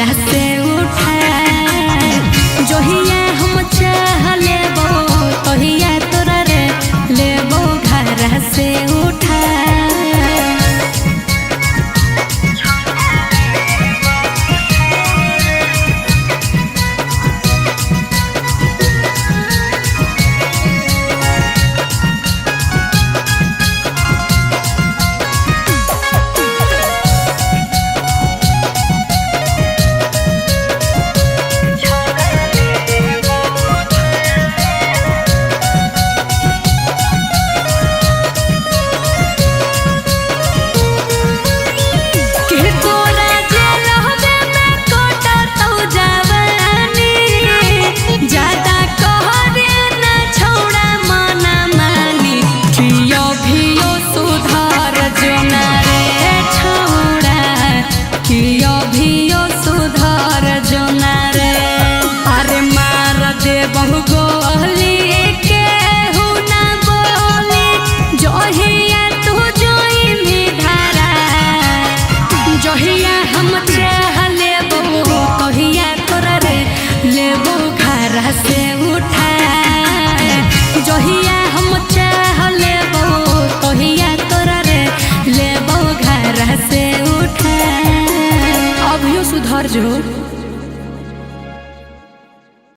घरा से उठा। जोहिया हम चाह लेबो तोहिया तोरा रे लेबो घरा से उठा। कि तोरा जे रहबे में कटतौ जवानी, ज्यादा कहरे न छौड़ा मना मानी। कियो भियो सुधार जोना रे छौड़ा, कियो भियो सुधार जोना रे। अरे मार दे बहु गोली केहू ना बोली, जोहिया तू जोई में धारा। जहिया हम चाह लेबो तहिया तोरा रे लेबो घरा से उठा। जहिया हम चाह लेबो तहिया तोरा रे लेबो घरा से उठा। अभियो सुधर जो।